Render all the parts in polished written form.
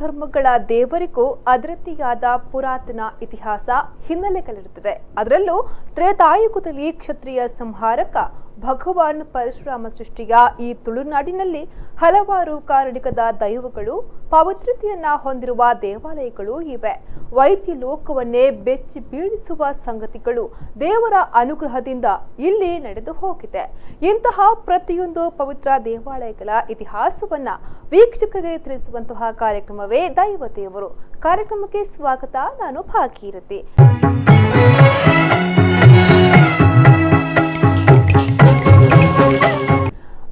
ಧರ್ಮಗಳ ದೇವರಿಗೂ ಅದರದ್ದೆಯಾದ ಪುರಾತನ ಇತಿಹಾಸ ಹಿನ್ನೆಲೆಗಳಿರುತ್ತದೆ. ಅದರಲ್ಲೂ ತ್ರೇತಾಯುಗದಲ್ಲಿ ಕ್ಷತ್ರಿಯ ಸಂಹಾರಕ ಭಗವಾನ್ ಪರಶುರಾಮ ಸೃಷ್ಟಿಯ ಈ ತುಳುನಾಡಿನಲ್ಲಿ ಹಲವಾರು ಕಾರಣಿಕದ ದೈವಗಳು, ಪಾವಿತ್ರ್ಯತೆಯನ್ನ ಹೊಂದಿರುವ ದೇವಾಲಯಗಳು ಇವೆ. ವೈದ್ಯ ಲೋಕವನ್ನೇ ಬೆಚ್ಚಿ ಬೀಳಿಸುವ ಸಂಗತಿಗಳು ದೇವರ ಅನುಗ್ರಹದಿಂದ ಇಲ್ಲಿ ನಡೆದು ಹೋಗಿದೆ. ಇಂತಹ ಪ್ರತಿಯೊಂದು ಪವಿತ್ರ ದೇವಾಲಯಗಳ ಇತಿಹಾಸವನ್ನ ವೀಕ್ಷಕರಿಗೆ ತಿಳಿಸುವಂತಹ ಕಾರ್ಯಕ್ರಮವೇ ದೈವ ದೇವರು. ಕಾರ್ಯಕ್ರಮಕ್ಕೆ ಸ್ವಾಗತ. ನಾನು ಭಾಗೀರಥಿ.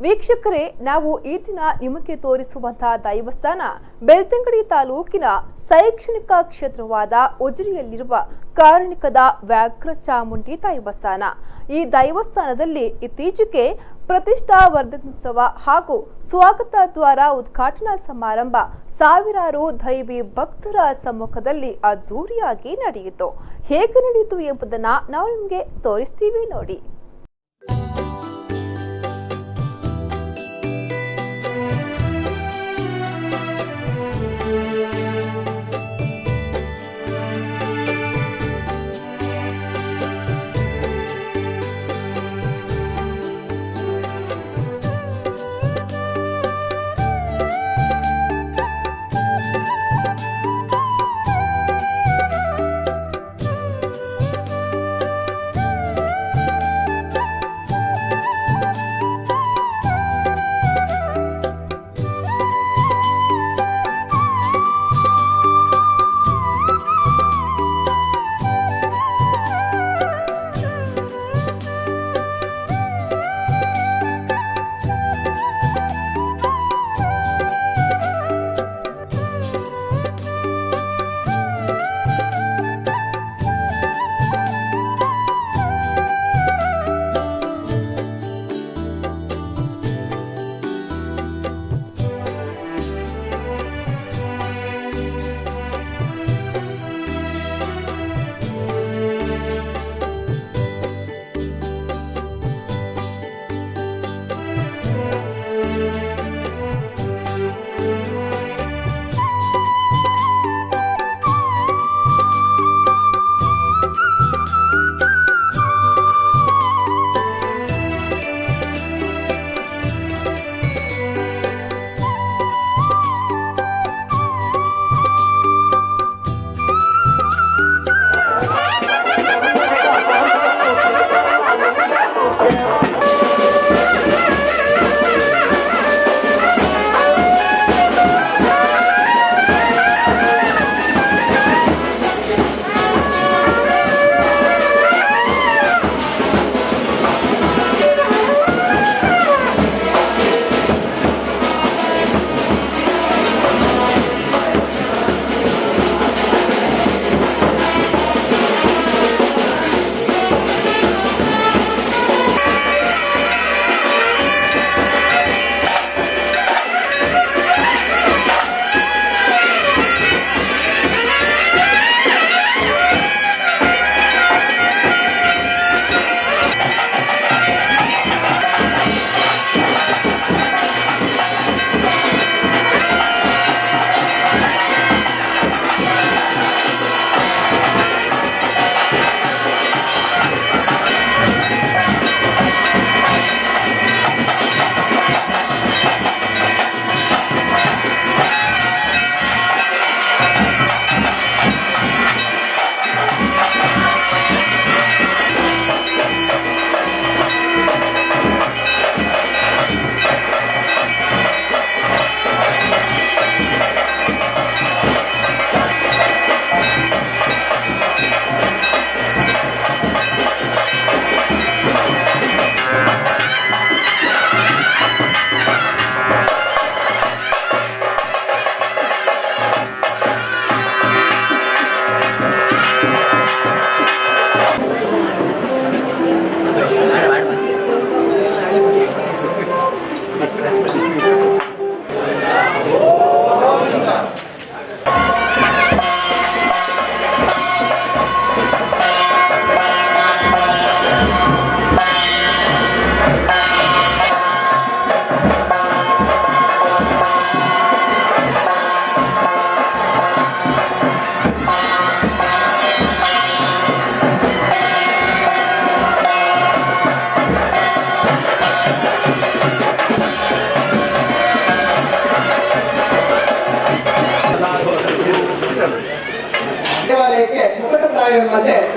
ವೀಕ್ಷಕರೇ, ನಾವು ಈ ದಿನ ನಿಮಗೆ ತೋರಿಸುವಂತಹ ದೈವಸ್ಥಾನ ಬೆಳ್ತಂಗಡಿ ತಾಲೂಕಿನ ಶೈಕ್ಷಣಿಕ ಕ್ಷೇತ್ರವಾದ ಉಜಿರೆಯಲ್ಲಿರುವ ಕಾರಣಿಕದ ವ್ಯಾಘ್ರ ಚಾಮುಂಡಿ ದೈವಸ್ಥಾನ. ಈ ದೈವಸ್ಥಾನದಲ್ಲಿ ಇತ್ತೀಚೆಗೆ ಪ್ರತಿಷ್ಠಾ ವರ್ಧನೋತ್ಸವ ಹಾಗೂ ಸ್ವಾಗತ ದ್ವಾರ ಉದ್ಘಾಟನಾ ಸಮಾರಂಭ ಸಾವಿರಾರು ದೈವಿ ಭಕ್ತರ ಸಮ್ಮುಖದಲ್ಲಿ ಅದ್ದೂರಿಯಾಗಿ ನಡೆಯಿತು. ಹೇಗೆ ನಡೆಯಿತು ಎಂಬುದನ್ನ ನಾವು ನಿಮಗೆ ತೋರಿಸ್ತೀವಿ ನೋಡಿ.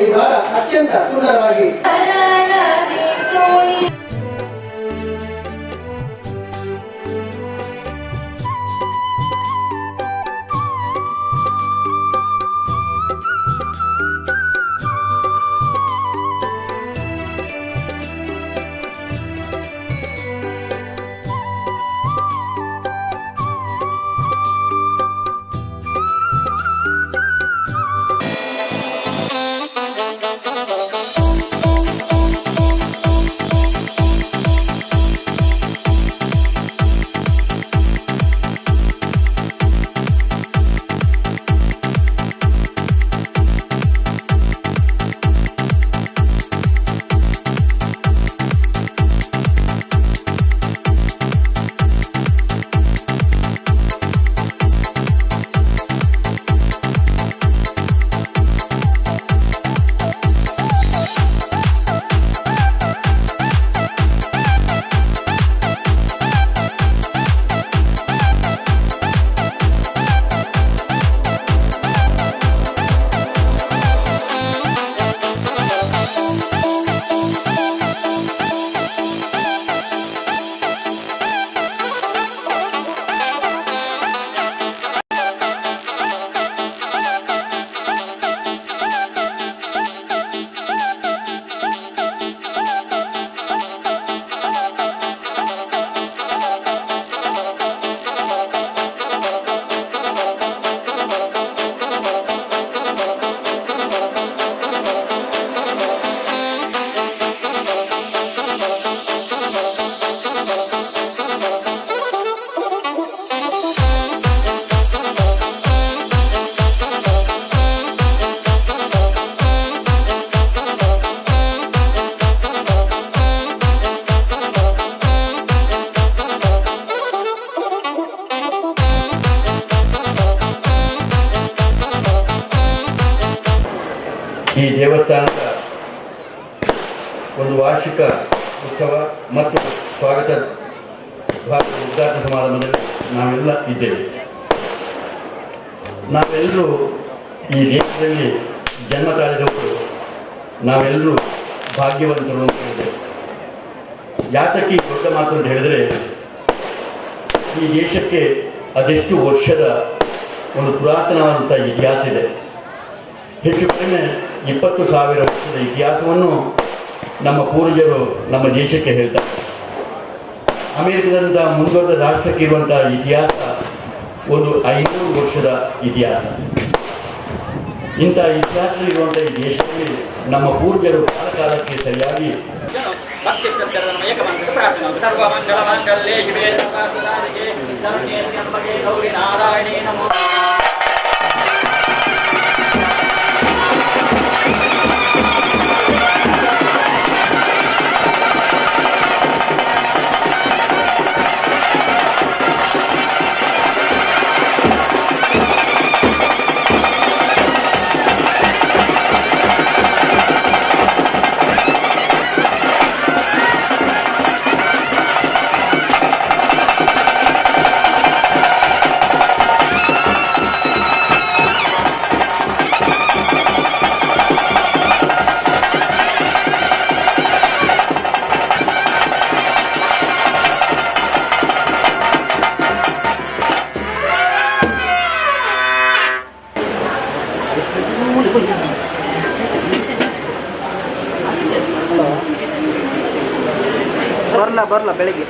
ಈ ದ್ವಾರ ಅತ್ಯಂತ ಸುಂದರವಾಗಿ ಈ ದೇವಸ್ಥಾನದ ಒಂದು ವಾರ್ಷಿಕ ಉತ್ಸವ ಮತ್ತು ಸ್ವಾಗತ ಉದ್ಘಾಟನಾ ಸಮಾರಂಭದಲ್ಲಿ ನಾವೆಲ್ಲ ಇದ್ದೇವೆ. ನಾವೆಲ್ಲರೂ ಈ ದೇಶದಲ್ಲಿ ಜನ್ಮ ತಾಳಿದವರು, ನಾವೆಲ್ಲರೂ ಭಾಗ್ಯವಂತರು ಅಂತ ಹೇಳಿದ್ದೇವೆ. ಯಾತಕ್ಕೆ ಈ ದೊಡ್ಡ ಮಾತು ಅಂತ ಹೇಳಿದರೆ, ಈ ದೇಶಕ್ಕೆ ಅದೆಷ್ಟು ವರ್ಷದ ಒಂದು ಪುರಾತನವಾದಂಥ ಇತಿಹಾಸ ಇದೆ. ಹೆಚ್ಚು ಕಡಿಮೆ 20,000 ವರ್ಷದ ಇತಿಹಾಸವನ್ನು ನಮ್ಮ ಪೂರ್ವಜರು ನಮ್ಮ ದೇಶಕ್ಕೆ ಹೇಳ್ತಾರೆ. ಅಮೆರಿಕದಂಥ ಮುಂದುವರೆದ ರಾಷ್ಟ್ರಕ್ಕೆ ಇರುವಂಥ ಇತಿಹಾಸ ಒಂದು 500 ವರ್ಷದ ಇತಿಹಾಸ. ಇಂಥ ಇತಿಹಾಸ ಇರುವಂಥ ಈ ದೇಶದಲ್ಲಿ ನಮ್ಮ ಪೂರ್ವಜರು ಕಾಲಕಾಲಕ್ಕೆ ಸರಿಯಾಗಿ ಬರ್ಲ ಬರ್ಲ ಬೆಳಿಗ್ಗೆ.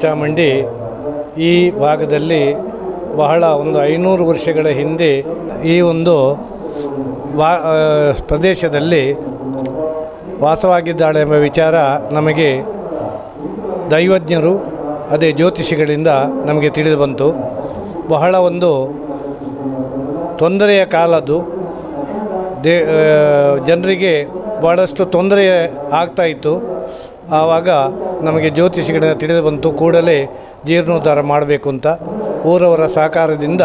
Chamundi ಈ ಭಾಗದಲ್ಲಿ ಬಹಳ ಒಂದು 500 ವರ್ಷಗಳ ಹಿಂದೆ ಈ ಒಂದು ಪ್ರದೇಶದಲ್ಲಿ ವಾಸವಾಗಿದ್ದಾಳೆ ಎಂಬ ವಿಚಾರ ನಮಗೆ ದೈವಜ್ಞರು ಅದೇ ಜ್ಯೋತಿಷಿಗಳಿಂದ ನಮಗೆ ತಿಳಿದು ಬಂತು. ಬಹಳ ಒಂದು ತೊಂದರೆಯ ಕಾಲದ್ದು, ಜನರಿಗೆ ಭಾಳಷ್ಟು ತೊಂದರೆ ಆಗ್ತಾಯಿತ್ತು. ಆವಾಗ ನಮಗೆ ಜ್ಯೋತಿಷಿಗಳಿಂದ ತಿಳಿದು ಬಂತು, ಕೂಡಲೇ ಜೀರ್ಣೋದ್ಧಾರ ಮಾಡಬೇಕು ಅಂತ. ಊರವರ ಸಹಕಾರದಿಂದ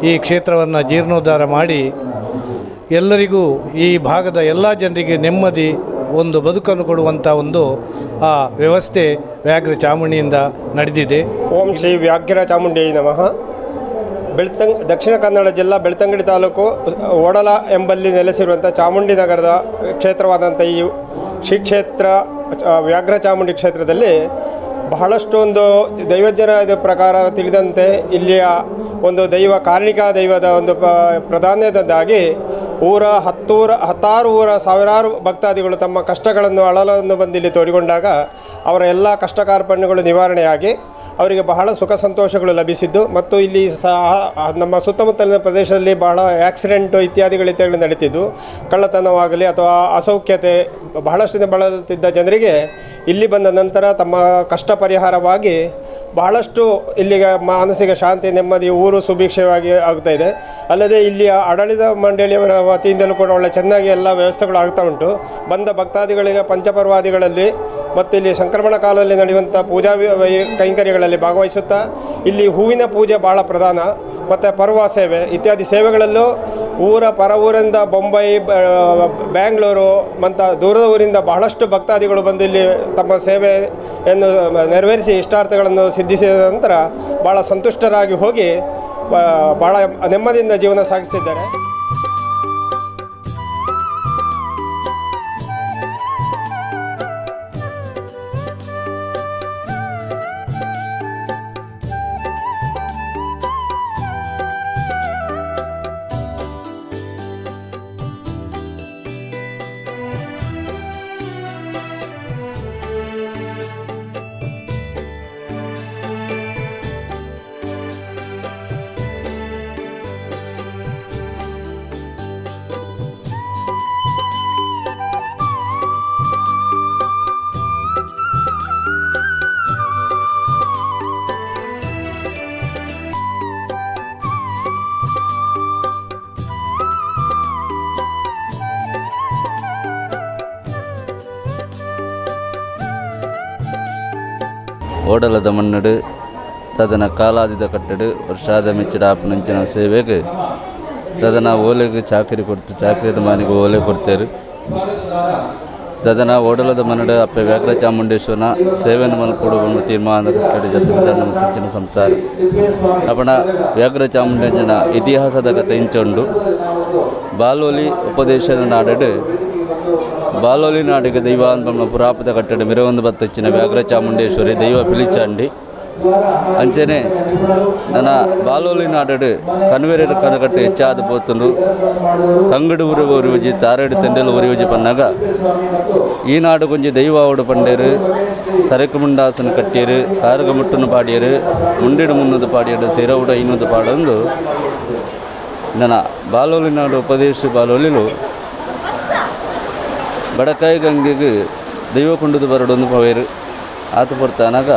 ಈ ಕ್ಷೇತ್ರವನ್ನು ಜೀರ್ಣೋದ್ಧಾರ ಮಾಡಿ ಎಲ್ಲರಿಗೂ, ಈ ಭಾಗದ ಎಲ್ಲ ಜನರಿಗೆ ನೆಮ್ಮದಿ ಒಂದು ಬದುಕನ್ನು ಕೊಡುವಂಥ ಒಂದು ಆ ವ್ಯವಸ್ಥೆ ವ್ಯಾಘ್ರ ಚಾಮುಂಡಿಯಿಂದ ನಡೆದಿದೆ. ಓಂ ಶ್ರೀ ವ್ಯಾಘ್ರ ಚಾಮುಂಡಿ ನಮಃ. ದಕ್ಷಿಣ ಕನ್ನಡ ಜಿಲ್ಲಾ ಬೆಳ್ತಂಗಡಿ ತಾಲೂಕು ಒಡಲ ಎಂಬಲ್ಲಿ ನೆಲೆಸಿರುವಂಥ ಚಾಮುಂಡಿ ನಗರದ ಕ್ಷೇತ್ರವಾದಂಥ ಈ ಶ್ರೀ ಕ್ಷೇತ್ರ ವ್ಯಾಘ್ರ ಚಾಮುಂಡಿ ಕ್ಷೇತ್ರದಲ್ಲಿ ಬಹಳಷ್ಟು ಒಂದು ದೈವಜ್ಞರ ಪ್ರಕಾರ ತಿಳಿದಂತೆ ಇಲ್ಲಿಯ ಒಂದು ದೈವ ಕಾರಣಿಕ ದೈವದ ಒಂದು ಪ್ರಾಧಾನ್ಯದಿಂದಾಗಿ ಊರ ಹತ್ತಾರು ಊರ ಸಾವಿರಾರು ಭಕ್ತಾದಿಗಳು ತಮ್ಮ ಕಷ್ಟಗಳನ್ನು ಅಳಲನ್ನು ಬಂದಿಲ್ಲಿ ತೋಡಿಕೊಂಡಾಗ ಅವರ ಎಲ್ಲ ಕಷ್ಟ ಕಾರ್ಪಣ್ಯಗಳು ನಿವಾರಣೆಯಾಗಿ ಅವರಿಗೆ ಬಹಳ ಸುಖ ಸಂತೋಷಗಳು ಲಭಿಸಿದ್ದು ಮತ್ತು ಇಲ್ಲಿ ಸಹ ನಮ್ಮ ಸುತ್ತಮುತ್ತಲಿನ ಪ್ರದೇಶದಲ್ಲಿ ಬಹಳ ಆಕ್ಸಿಡೆಂಟು ಇತ್ಯಾದಿಗಳು ನಡೀತಿದ್ದು, ಕಳ್ಳತನವಾಗಲಿ ಅಥವಾ ಅಸೌಖ್ಯತೆ ಬಹಳಷ್ಟು ಬಳಲುತ್ತಿದ್ದ ಜನರಿಗೆ ಇಲ್ಲಿ ಬಂದ ನಂತರ ತಮ್ಮ ಕಷ್ಟ ಪರಿಹಾರವಾಗಿ ಬಹಳಷ್ಟು ಇಲ್ಲಿಗೆ ಮಾನಸಿಕ ಶಾಂತಿ ನೆಮ್ಮದಿ ಊರು ಸುಭಿಕ್ಷವಾಗಿ ಆಗ್ತಾಯಿದೆ. ಅಲ್ಲದೆ ಇಲ್ಲಿಯ ಆಡಳಿತ ಮಂಡಳಿಯವರ ವತಿಯಿಂದಲೂ ಕೂಡ ಒಳ್ಳೆ ಚೆನ್ನಾಗಿ ಎಲ್ಲ ವ್ಯವಸ್ಥೆಗಳು ಆಗ್ತಾ ಉಂಟು. ಬಂದ ಭಕ್ತಾದಿಗಳಿಗೆ ಪಂಚಪರ್ವಾದಿಗಳಲ್ಲಿ ಮತ್ತು ಇಲ್ಲಿ ಸಂಕ್ರಮಣ ಕಾಲದಲ್ಲಿ ನಡೆಯುವಂಥ ಪೂಜಾ ಕೈಂಕರ್ಯಗಳಲ್ಲಿ ಭಾಗವಹಿಸುತ್ತಾ ಇಲ್ಲಿ ಹೂವಿನ ಪೂಜೆ ಭಾಳ ಪ್ರಧಾನ ಮತ್ತು ಪರ್ವ ಸೇವೆ ಇತ್ಯಾದಿ ಸೇವೆಗಳಲ್ಲೂ ಊರ ಪರ ಊರಿಂದ ಬೊಂಬೈ, ಬ್ಯಾಂಗ್ಳೂರು ಮತ್ತು ದೂರದ ಊರಿಂದ ಬಹಳಷ್ಟು ಭಕ್ತಾದಿಗಳು ಬಂದು ಇಲ್ಲಿ ತಮ್ಮ ಸೇವೆಯನ್ನು ನೆರವೇರಿಸಿ ಇಷ್ಟಾರ್ಥಗಳನ್ನು ಸಿದ್ಧಿಸಿದ ನಂತರ ಭಾಳ ಸಂತುಷ್ಟರಾಗಿ ಹೋಗಿ ಭಾಳ ನೆಮ್ಮದಿಯಿಂದ ಜೀವನ ಸಾಗಿಸ್ತಿದ್ದಾರೆ. ಓಡಲದ ಮಣ್ಣಡು ತದನ ಕಾಲಾದಿದ ಕಟ್ಟಡು ವರ್ಷಾದ ಮೆಚ್ಚಿಡ ಆಪನಂಚಿನ ಸೇವೆಗೆ ತದನ ಓಲೆಗೆ ಚಾಕರಿ ಕೊಡ್ತು, ಚಾಕರಿದ ಮನೆಗೆ ಓಲೆ ಕೊಡ್ತೇರು. ತದನ ಓಡಲದ ಮನ್ನಡು ಅಪ್ಪೆ ವ್ಯಾಘ್ರ ಚಾಮುಂಡೇಶ್ವರನ ಸೇವೆಯನ್ನು ಮಲ್ಕೊಡುವ ತೀರ್ಮಾನದ ಕಟ್ಟಡ ಜೊತೆ ಮುಚ್ಚಿನ ಸಂಸಾರ ಅಪಣ ವ್ಯಾಘ್ರ ಚಾಮುಂಡೇಶ್ವರನ ಇತಿಹಾಸದ ಕಥೆ ಇಂಚುಂಡು. ಬಾಲೋಲಿ ಉಪದೇಶದ ನಾಡಡು ಬಾಲೋಲಿ ನಾಡಿಗೆ ದೈವ ಅಂಬ ಪುರಾಪದ ಕಟ್ಟಡ ಮಿರವೊಂದು ಬತ್ತಚ್ಚಿನ ವ್ಯಾಘ್ರ ಚಾಮುಂಡೇಶ್ವರಿ ದೈವ ಪಿಲಿಚಾಂಡಿ ಅಂಚನೆ ನನ್ನ ಬಾಲೋಲಿ ನಾಡಡು ಕನ್ವೇರ ಕನಕಟ್ಟು ಹೆಚ್ಚಾದ ಪೋತುಂಡು. ಕಂಗಡು ಊರು ಉರಿವುಜಿ ತಾರೇಡು ತೆಂಡಲು ಉರಿವುಜಿ ಪನ್ನಾಗ ಈ ನಾಡು ಕೊಂಜಿ ದೈವ ಅವಡು ಪಂಡೇರು ತರಕು ಮುಂಡಾಸನ ಕಟ್ಟಿಯರು ಕಾರುಗ ಮುಟ್ಟನ್ನು ಪಾಡಿಯರು ಮುಂಡಿಡು ಮುನ್ನದು ಪಾಡಿಯರು ಸಿರವುಡು ಐನೂದು ಪಾಡೊಂದು ನನ್ನ ಬಾಲೋಲಿ ನಾಡು ಉಪದೇಶ ಬಾಲೋಲಿಲು ಬಡಕಾಯಿ ಗಂಗೆಗೆ ದೈವ ಕೊಂಡದು ಬರಡೊಂದು ಪವೇರು ಆತ ಪೊರ್ತಾನಾಗ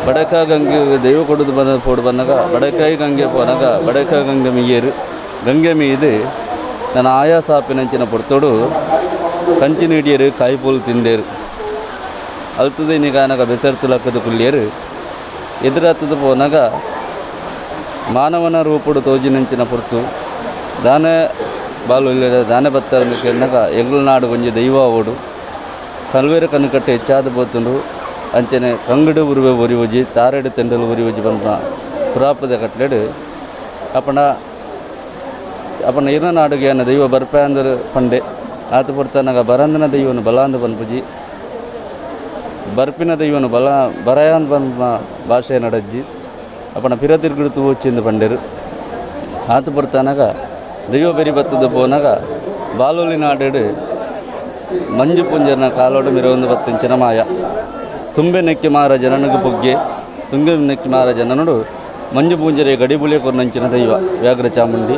ಬಡಕಾಯಿ ಗಂಗೆ ದೈವ ಕೊಡದು ಬಂದ ಪೋಡು ಬಂದಾಗ ಬಡಕಾಯಿ ಗಂಗೆ ಪೋನಾಗ ಬಡಕಾಯಿ ಗಂಗೆ ಮೀಯರು ಗಂಗೆ ಮೀದು ನನ್ನ ಆಯಾಸ ಆಪಿನಂಚಿನ ಪೊರ್ತೋಡು ಕಂಚಿ ನೀಡಿಯರು ಕಾಯಿಪೋಲು ತಿಂದೇರು ಅಲ್ತದೆ ನಿಗಾನಗ ಬೆಸರ್ತು ಲಕ್ಕದ ಕುಲ್ಲಿಯರು ಎದುರಾತದ ಪೋನಾಗ ಮಾನವನ ರೂಪುಡು ತೋಜಿನಂಚಿನ ಪೊರ್ತು ದಾನೆ ಬಾಲು ಇಲ್ಲ ದಾನೆ ಬತ್ತ ಕೇಳಿನಾಗ ಎಂಗ್ಲನಾಡು ಕೊಂಜಿ ದೈವ ಓಡು ಕಲ್ವೇರು ಕಣ್ಣುಕಟ್ಟೆ ಹೆಚ್ಚಾದ ಪೋತುಂಡು. ಅಂಚನೆ ಕಂಗಡು ಉರುವೆ ಉರಿ ಉಜ್ಜಿ ತಾರೆಡು ತೆಂಡಲು ಉರಿ ಉಜ್ಜಿ ಪನ್ಪುನ ಪುರಾಪದ ಕಟ್ಲೆಡು ಅಪಣ ಅಪಣ ಇರ್ನ ನಾಡುಗೆ ಅನ್ನ ದೈವ ಬರ್ಪೆ ಅಂದ್ರೆ ಪಂಡೆ ಆತ ಪೊರ್ತನಾಗ ಬರಂದನ ದೈವನು ಬಲಾಂದ ಪನ್ಪುಜಿ ಬರ್ಪಿನ ದೈವನು ಬಲ ಬರಯಾಂದ್ ಪನ್ಪುನ ಭಾಷೆ ನಡಜ್ಜಿ ಅಪಣ ಪಿರ ತಿರುಗುಡು ತೂವೊಚ್ಚಿಂದು ಪಂಡೆರು. ಆತ ಪೊರ್ತನಾಗ ದೈವ ಬೆರಿ ಬತ್ತದ ಪೋನಾಗ ಬಾಲೋಲಿ ನಾಡೆಡು ಮಂಜು ಪುಂಜನ ಕಾಲೋಡು ಮಿರವೊಂದು ಬತ್ತಿಂಚಿನ ಮಾಯ ತುಂಬೆ ನೆಕ್ಕಿ ಮಾರ ಜನನಿಗೆ ಪೊಗ್ಗೆ ತುಂಗೆ ನೆಕ್ಕಿ ಮಾರ ಜನನುಡು ಮಂಜು ಪೂಂಜರೆ ಗಡಿಬುಲೆ ಕೊರ್ನಂಚಿನ ದೈವ ವ್ಯಾಘ್ರ ಚಾಮುಂಡಿ.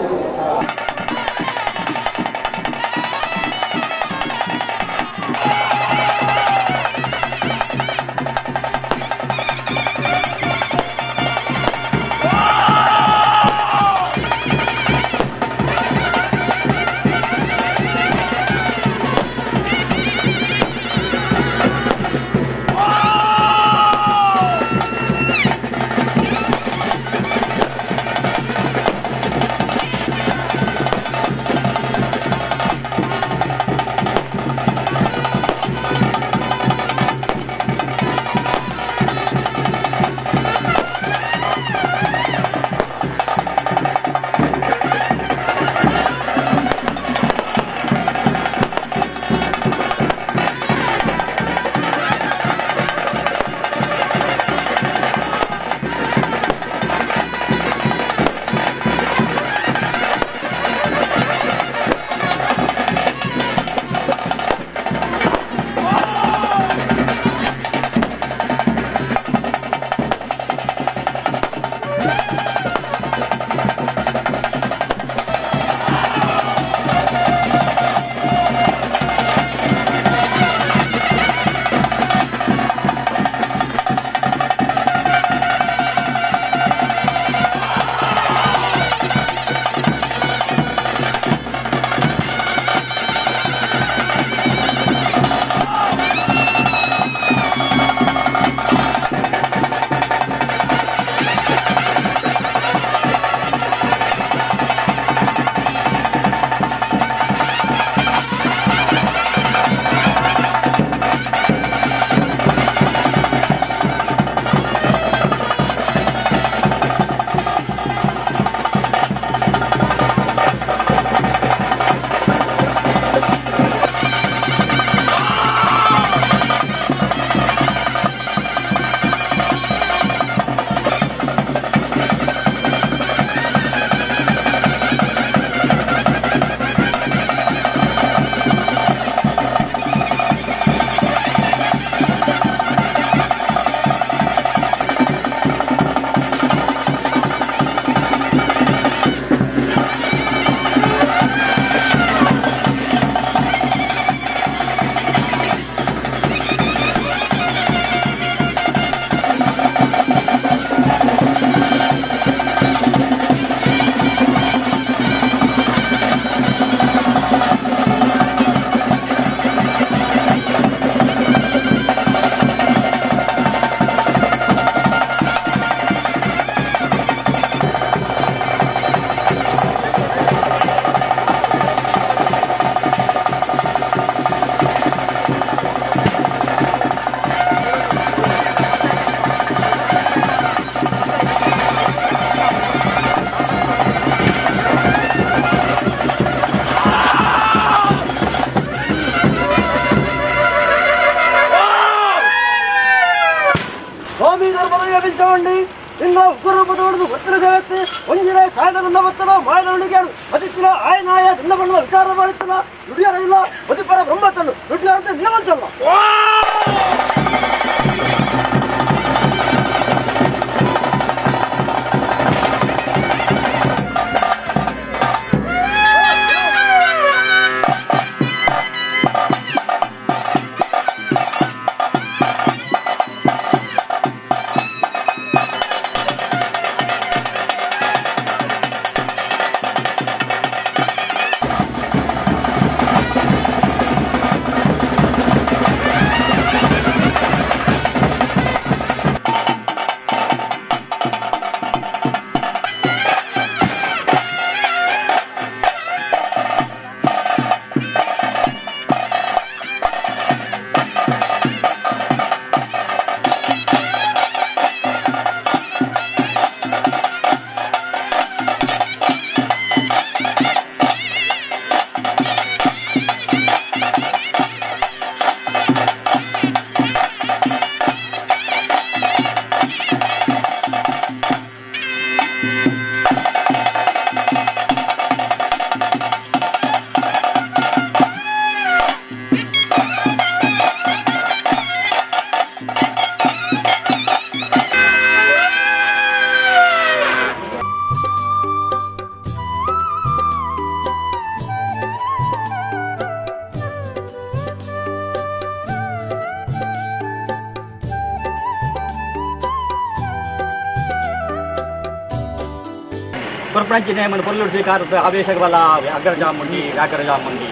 ಕೊರ್ಪಣಂಚಿ ನೇಮನ ಪೊರ್ಲು ಸ್ವೀಕಾರ ಆವೇಶಬಲ ವ್ಯಾಘ್ರ ಚಾಮುಂಡಿ, ವ್ಯಾಘ್ರ ಚಾಮುಂಡಿ,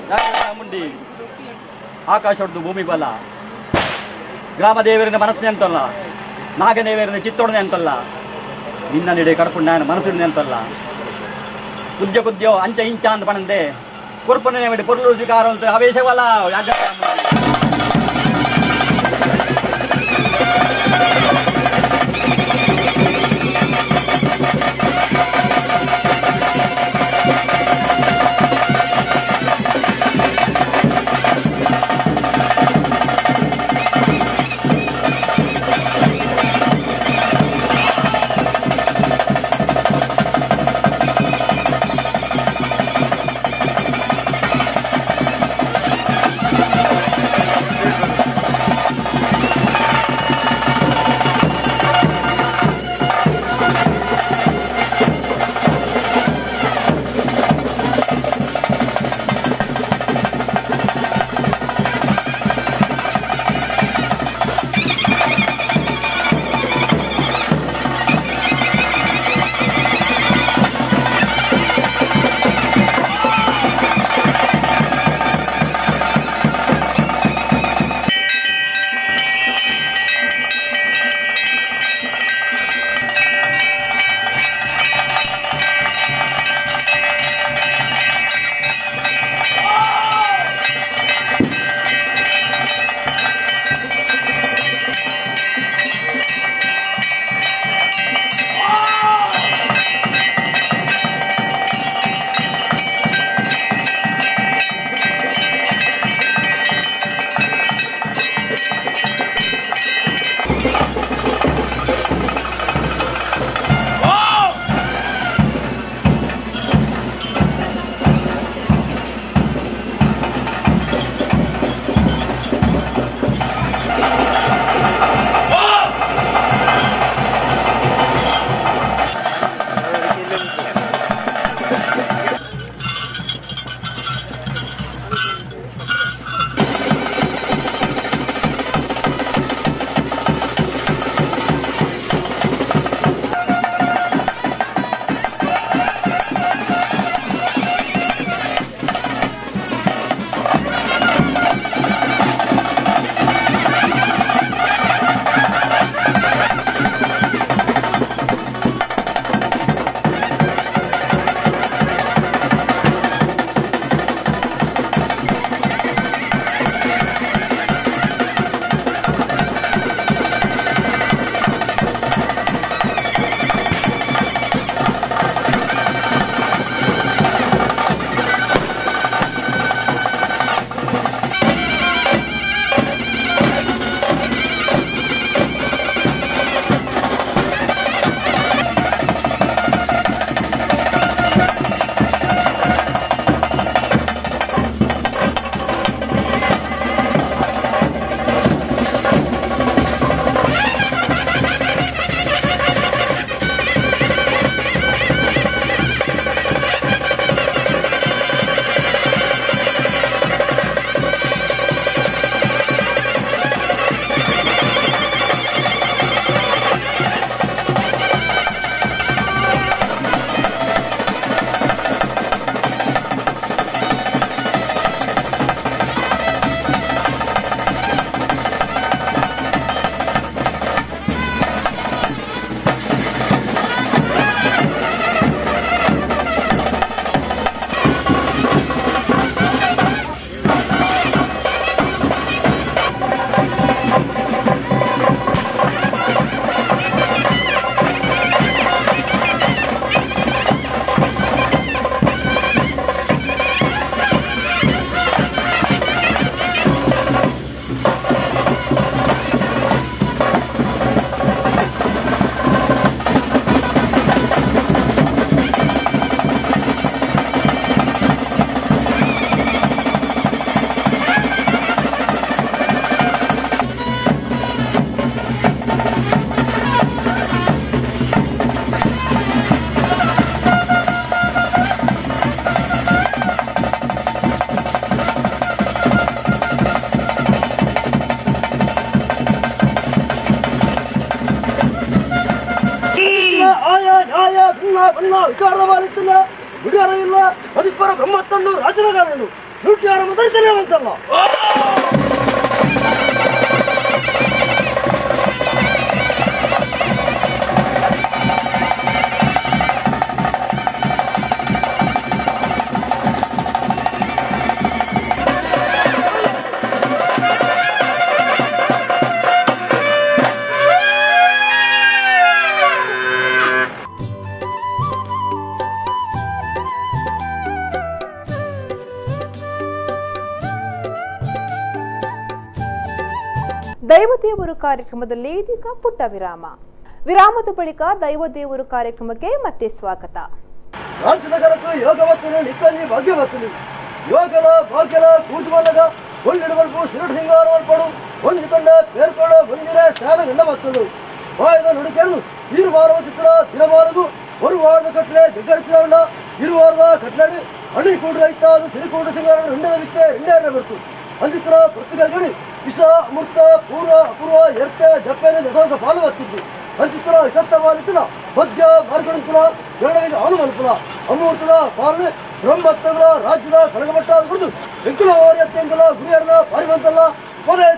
ವ್ಯಾಘ್ರ ಚಾಮುಂಡಿ. ಆಕಾಶೊಡ್ದು ಭೂಮಿ ಬಲ, ಗ್ರಾಮ ದೇವರಿನ ಮನಸ್ಸಿನ ಅಂತಲ್ಲ, ನಾಗದೇವರಿನ ಚಿತ್ತೊಡನೆ ಅಂತಲ್ಲ, ನಿನ್ನ ನೆಡೆ ಕಡಪುಂಡ ಮನಸ್ಸಿನ ಅಂತಲ್ಲ. ಕುದ್ಯ ಕುದ್ಯೋ ಅಂಚ ಇಂಚ ಅಂತ ಪಣಂದೆ ಕೊರ್ಪನೆ ಪೊರ್ಲು ಸ್ವೀಕಾರ ಅಂತ ಆವೇಶವಲ್ಲ ವ್ಯಾಘ್ರ ಚಾಮುಂಡಿ. ಬಣ್ಣ ವಿಚಾರದ ಬಾಲಿತ್ತಿಲ್ಲ ಗುಡಿಯಾರ ಇಲ್ಲ ಮದಿಪ್ಪರ ಬ್ರಹ್ಮತ್ತನ್ನು ರಾಜನಗಾರನು ನೂಟಿಯಾರ ಮೊದಲಿತನೇ ಅಂತಲ್ಲ. ದೈವದೇವರು ಕಾರ್ಯಕ್ರಮದಲ್ಲಿ ಇದೀಗ ಪುಟ್ಟ ವಿರಾಮ. ವಿರಾಮದ ಬಳಿಕ ದೈವದೇವರು ಕಾರ್ಯಕ್ರಮಕ್ಕೆ ಮತ್ತೆ ಸ್ವಾಗತ. ರಾಜ್ಯದ ಕನಕು ಯೋಗವತ್ತನು ನಿಕ್ಕಂಜಿ ಭಾಗ್ಯವತ್ತನು ಯೋಗಲ ಭಾಗ್ಯಲ ಕೂಜುಮಲ್ಲಗ ಒಳ್ಳಿಡುವಲ್ಪು ಸಿರುಡು ಸಿಂಗಾರವಲ್ಪಡು ಒಂದು ತಂಡ ಪೇರ್ಕೊಳ್ಳ ಬಂದಿರ ಶಾಲ ಗಂಡ ಮತ್ತಳು ವಾಯದ ನುಡಿ ಕೇಳು ಇರುವಾರವ ಚಿತ್ರ ದಿನಮಾನಗು ಒಂದು ವಾರದ ಕಟ್ಲೆ ಜಗ್ಗರಿಸಿದ ಇರುವಾರದ ಕಟ್ಲಾಡಿ ಅಣಿ ಕೂಡು ಐತಾದ ಸಿರಿಕೂಡು ಸಿಂಗಾರದ ರುಂಡದ ಬಿತ್ತೆ ರಿಂಡೇರ ಬರ್ತು ಅಂದಿತ್ರ ಪೃಥ್ವಿಗಳಿ ವಿಷ ಅಮೃತ ಪೂರ್ವ ಅಪೂರ್ವ ಎರ್ತೆ ಜಪ್ಪೆನೆ ದಸೋಸ ಪಾಲು ಬತ್ತಿದ್ದು ಅಂಚಿತ್ರ ಇಸತ್ತ ವಾಲಿತ್ತಲ ಮಧ್ಯ ಮಾರ್ಗಣಂತುಲ ಎರಡವಿಗೆ ಅವನು ಮಲ್ಪುಲ ಅಮೂರ್ತದ ಪಾಲನೆ ಬ್ರಹ್ಮತ್ತಗಳ ರಾಜ್ಯದ ಕನಕಮಟ್ಟ ಕುಡಿದು ಎಂಕುಲ ವಾರಿಯತ್ತೆಂಕುಲ ಗುರಿಯರ್ನ ಪಾರಿವಂತಲ್ಲ ಕೊನೆಯ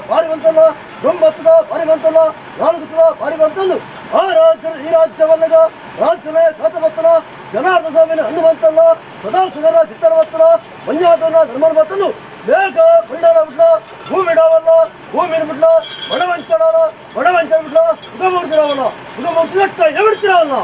ಪಾರಿವಂತಲ್ಲ ಬ್ರಹ್ಮತ್ತದ ಪಾರಿವಂತಲ್ಲ ನಾಲ್ಕುತ್ತದ ಪಾರಿವಂತಲ್ಲು ಆ ರಾಜ್ಯ ಈ ರಾಜ್ಯವಲ್ಲಗ ರಾಜ್ಯನೇ ಕಾತಮತ್ತನ ಜನಾರ್ದ ಸ್ವಾಮಿನ ಹನುಮಂತಲ್ಲ ಸದಾ ಸುಧರ ಚಿತ್ತರವತ್ತನ ಮಂಜಾತನ ಧರ್ಮನ ಮತ್ತಲು ಬೇಗ ಬಂಡಾರ ಬಿಟ್ಲ ಭೂಮಿ ಡಾವಲ್ಲ ಭೂಮಿನ ಬಿಟ್ಲ ಬಡವಂಚಡಾಲ ಬಡವಂಚ ಬಿಟ್ಲ ಸುಖಮೂರ್ತಿರಾವಲ್ಲ ಸುಖಮೂರ್ತಿ ಎವಿಡ್ತಿರಾವಲ್ಲ.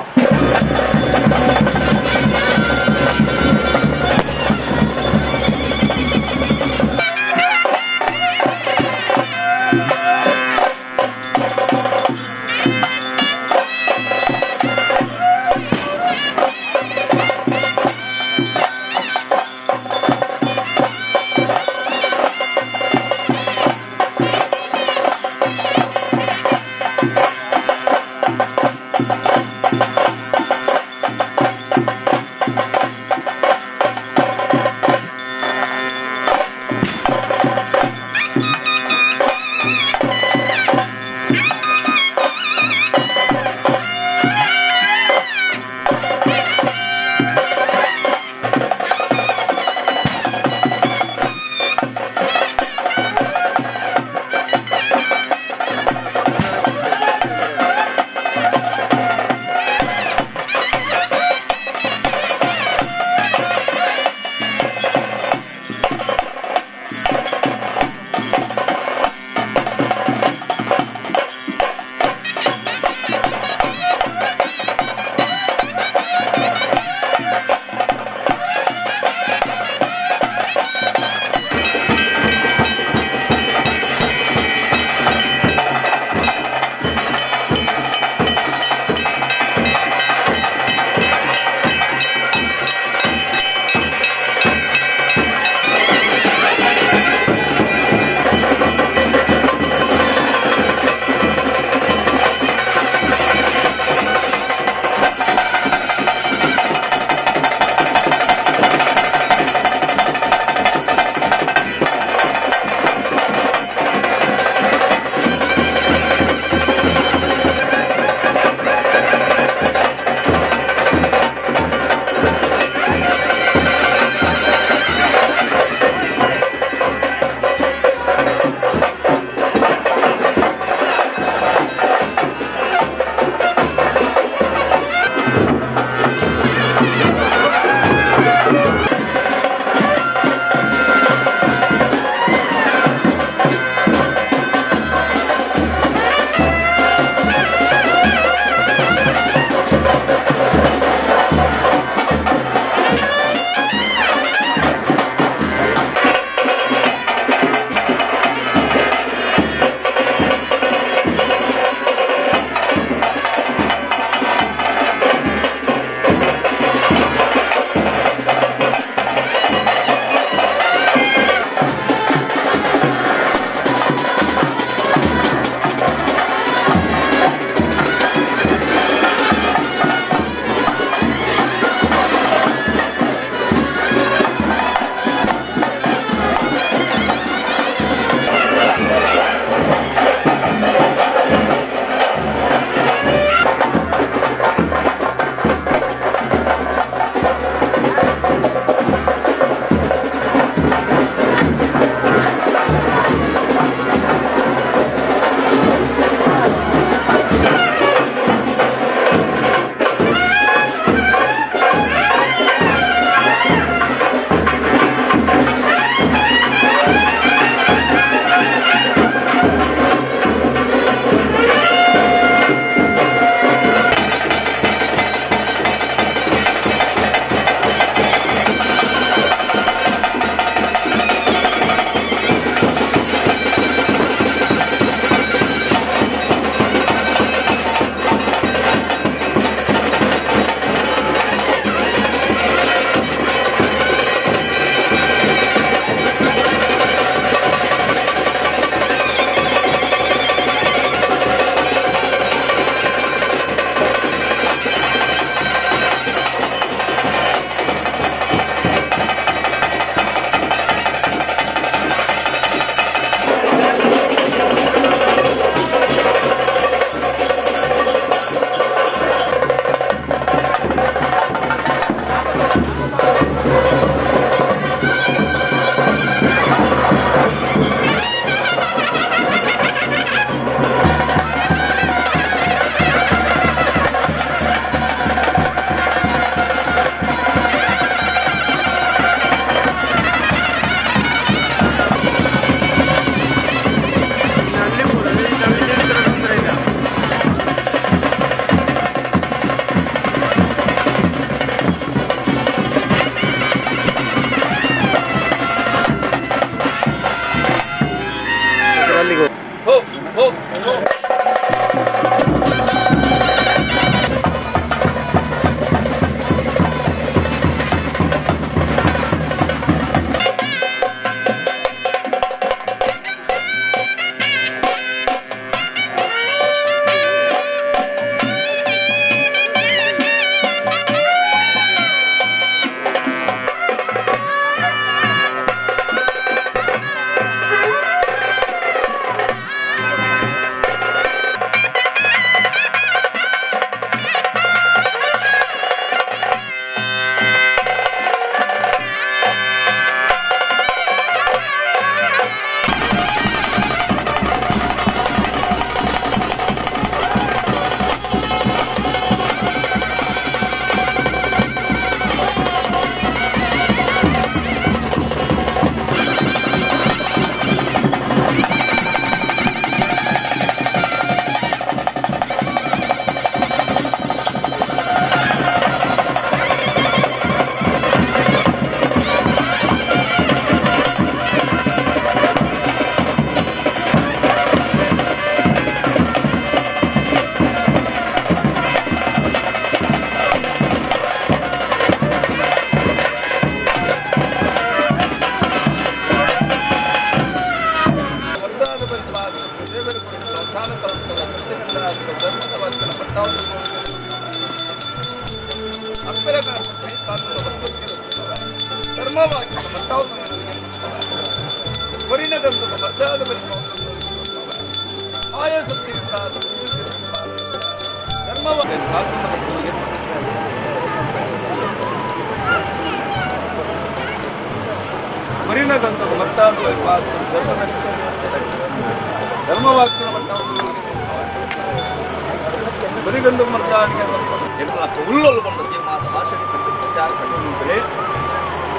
ಓ ಓ ಓ.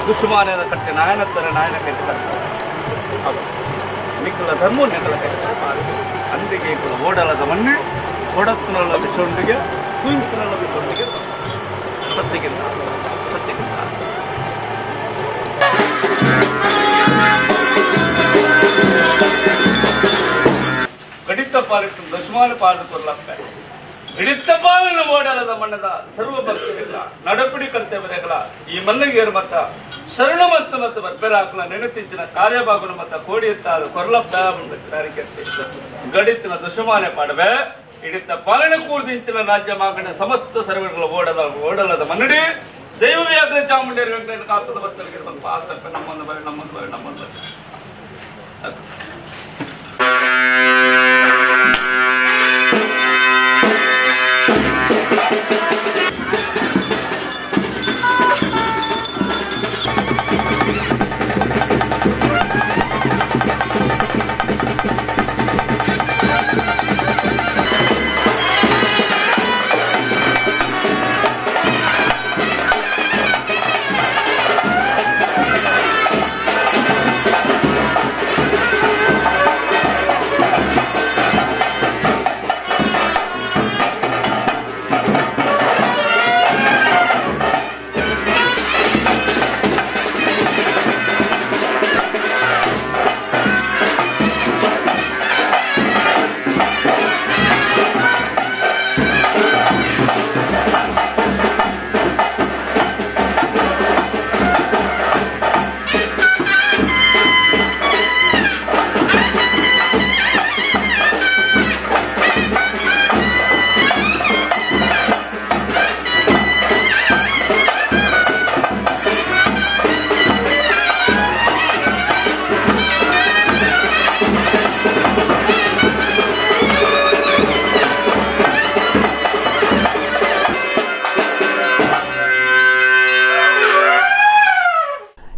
ದುಶ್ಮಾನನ ಕಟ್ಟೆ ನಾಯನತ್ತರ ನಾಯನ ಕಟ್ಟಿ ನಿಕ್ಕಲ ಧರ್ಮ ನೆಕಲ ಕಟ್ಟಿ ಅಂದಿಗೆ ಓಡಲದ ಮಣ್ಣು ಒಡತ್ತಿನಲ್ಲ ಬಿಸೊಂಡಿಗೆ ಕುಂತಿನಲ್ಲ ಬಿಸೊಂಡಿಗೆ ಸತ್ಯಗಿಲ್ಲ ಸತ್ಯಗಿಲ್ಲ. ಗಡಿತ ಪಾಲಿಟ್ಟು ದುಶ್ಮಾನ ಪಾಲು ಕೊರ್ಲಪ್ಪೆ ಹಿಡಿತ ಪಾಲನ್ನು ಓಡಲದ ಮಣ್ಣದ ಸರ್ವ ಭಕ್ತರಿಲ್ಲ ನಡಪಿಡಿ ಕರ್ತವ್ಯಗಳ ಈ ಮಣ್ಣಿಗೆ ಮತ್ತ ಶರಣ ಮತ್ತು ಮತ್ತು ಬರ್ಬೆರಾಕಲ ನೆನತಿಂಚಿನ ಕಾರ್ಯಭಾಗುನ ಮತ್ತ ಕೋಡಿ ಎತ್ತಾದ ಕೊರ್ಲಪ್ಪ ಗಡಿತಿನ ದುಶ್ಮಾನೆ ಪಾಡವೆ ಹಿಡಿತ ಪಾಲನೆ ಕೂರ್ದಿಂಚಿನ ರಾಜ್ಯ ಮಾಗಣ ಸಮಸ್ತ ಸರ್ವಗಳ ಓಡದ ಓಡಲದ ಮನ್ನಡಿ ದೈವ ವ್ಯಾಘ್ರ ಚಾಮುಂಡೇರಿ ವೆಂಕಟೇಶ ಕಾತದ ಭಕ್ತರಿಗೆ ಬಂದು ಪಾಸ್ತಪ್ಪ ನಮ್ಮೊಂದು ಬರೆ ನಮ್ಮೊಂದು ಬರೆ ನಮ್ಮೊಂದು ಬರೆ.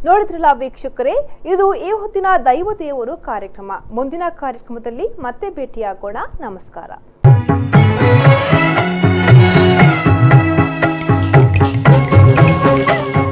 ನೋಡಿದ್ರಲ್ಲ ವೀಕ್ಷಕರೇ, ಇದು ಈ ಹೊತ್ತಿನ ದೈವ ದೇವರು ಕಾರ್ಯಕ್ರಮ. ಮುಂದಿನ ಕಾರ್ಯಕ್ರಮದಲ್ಲಿ ಮತ್ತೆ ಭೇಟಿಯಾಗೋಣ. ನಮಸ್ಕಾರ.